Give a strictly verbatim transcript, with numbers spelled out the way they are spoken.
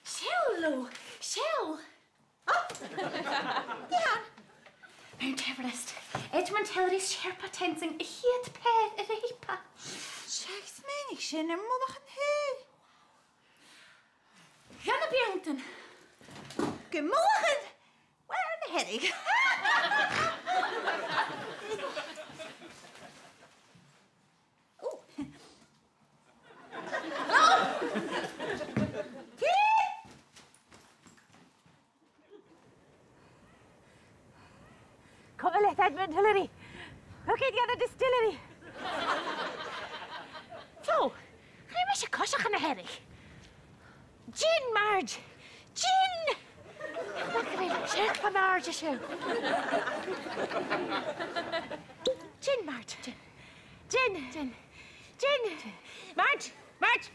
Seall, seall! Oh! Dè th' ann? Mount Everest. Edmund Hillary, Sherpa Tenzing, a' chiad paidhir air a' shiopa. Seadh, 's e sin air mullach an t-saoghail. Dhan a' bheanntan. Gu mullach an... Well, na Hearadh. Ò. Coma leat, Edmund Hillary. Thug iad dhan an distillery. Fo, chan eil mise a' coiseachd na Hearadh. Gin, Marge! Gin! Seo, fo Marge, seo. Gin, Marge, gin. Gin, gin, gin. Marge, Marge,